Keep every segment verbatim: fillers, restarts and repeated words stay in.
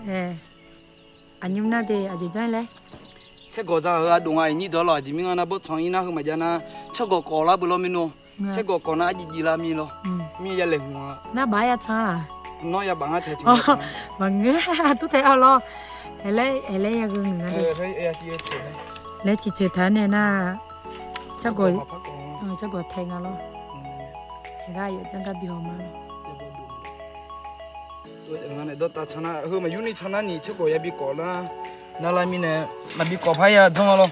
Aer, aqnymr nar de aqjeq janr laer. Caergawq za heu ardov nga iqnyir deuq lawq aqjeq mirngar nar bawrtsanq-ir nar heu maqjav nar, caergawq kawf lar beu lawr mirnor. Caergawq kawf nar arjiv jiv lar mir lawr. Mir ya laeqhmq-a. Nar baq-ar ya can-a. Nawr ya baq ngar tae tiq maqngeur. Dur tae-awr lawr. Aerlaer, aerlaer ya geu muiq nga de. Laer ciqcoeq taq-aer nae nar, caergawq tae nga lawr. Aqgar yawf janr gar bi haw ma. Dawrtav can nar heu maqyur ni can nar ni caergawq yabi kawf lar. Narlar mirnae maqbi kawf par ya janr-a lawr.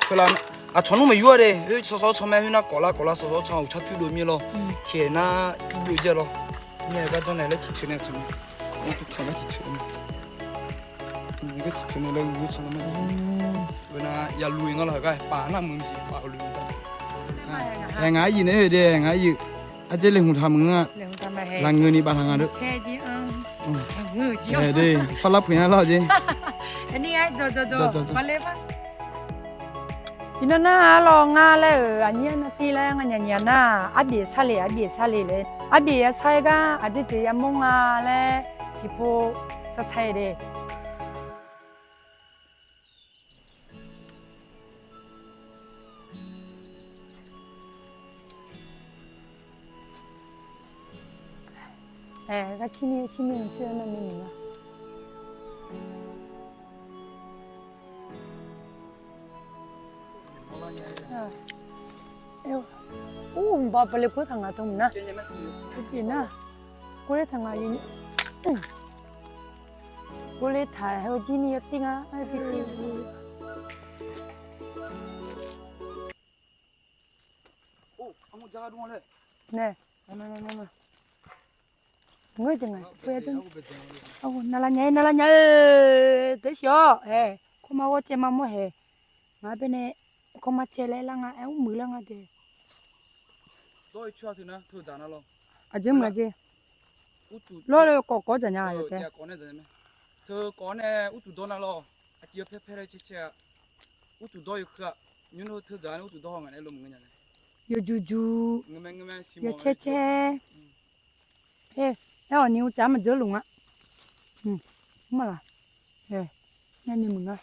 Khoerlar aqcawq nmr maqyur-a de. Khoer sawv sawv can mae khoer nar kawf lar kawf lar sawv sawv can uqtsar pyur dov mir lawr. Tiqaer nar irbyov jae lawr. Mirnae gar janr nae laer ciqcoeq nae can. Nar tiqcoeq nae laer ghoe can nar. Nar yalu-ir ngar lawr heugar paf nar muiq siq paf-eu lu. Aer ngaq aryuif nae-eu de ngaq aryuif. Ardzaer laeqhmq taq meuq-a. Lafngeur ni baf taq nga deuq. De, sawrlar puq nya lawr jeq. Iqnan nar-a lawr ngar laer-euq aqnyir arnan tiv laer nga nyanya nar, arbyaeq sarle arbyaeq sarle laer. Arbyaeq ya sar-aer gar aqdzer jeq yamawr nga laer tiqpov sawrtae de. Aer, gar cirni cirni mq coer-aer nar ni mq nga. Ur, mq ba bale gor taq nga dm nar. Nar, gor ler taq nga. Gor ler taq-aer jir ni yawtir nga. Nae, ngeur jeq nga. Naqlaf nya-aer naqlaf nya-eu deuq siq-awr, aer, kawrma ghawr caev ma mawr haeq. Ngaq baenae kawrma caev laer lar nga, aer, mr muiq lar nga de. Aqjeq maqjeq. Lawr, kawf kawf dzaq nya-a tae. Teu kawf nae urtuq dawr nar lawr. Aqciv yawpaer paer laer caer caer-a. Urtuq dawr yawkeuv-a. Nymr teu dzaq nae urtuq dawr haw ngaq nae lo maqngeur nya nae. Yawjuq juq. Yawcaer caer. Aer, aer, awqni uqcaf maqdzeur luf nga. Maqlaq. Aer, ngar ni meuq nga.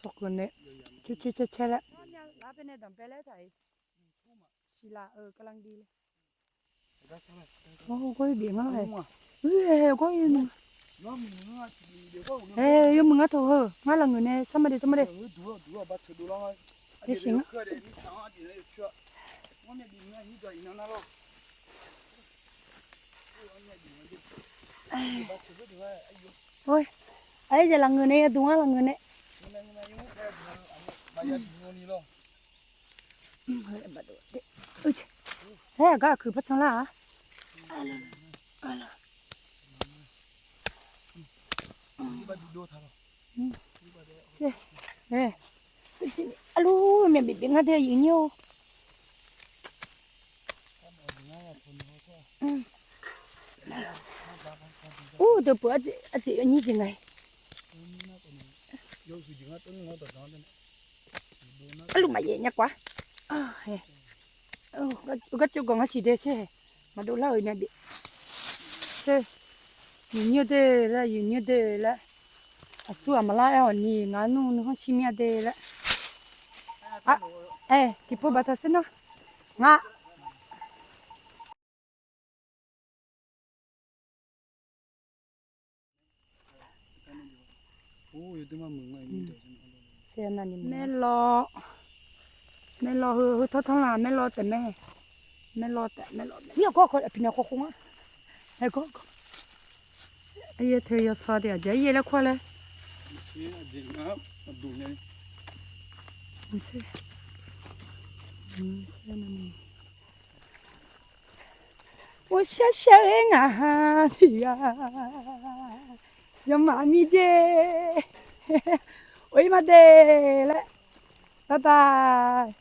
Sawqkeuv nae coer coer caer caer laer. Siqlaq-euq gavlanr dir le. Gawr-ir bif ngar-ae. Gawr-ir, yawmuiq ngar taq heu ngar lafngeuq nae sar ma de sar ma de. Yasiq ngar. Aer, aer, lafngeuq nae yaduq ngar lafngeuq nae. Aer, aqgar aqkuiq par can lar-aq. Arlur, myavbif bif ngar de yuif nyir-or. Ur, deuq peuq arjeq yawnyir jeq nga-aer. Arluf maqyaef nya kawv-ar. Gar tsov gawq ngar siq de sher. Maqdov lar-euq myavbif. Sher. Yuif nyir de laer, yuif nyir de laer. Aqsur aqmaq lar aer-awq ni ngaq nmr nuikhanr shir mir-a de laer. Aer, tiqpov baqtaq sher nar. Ngar Maerlawr, maerlawr heu, heu tanr tanr la, maerlawr taef mae. Maerlawr taef, maerlawr taef. Aqpiqnaeq khawf khof nga. Aer, gawr gawr. Aryaer teu yawsaw de aqjeq aryaer laer kur-a laer. Ghovshaw shaw-aer ngaq ha tiq ghaq yawmaf mir jer. Or-ir ma de laer. Bye bye.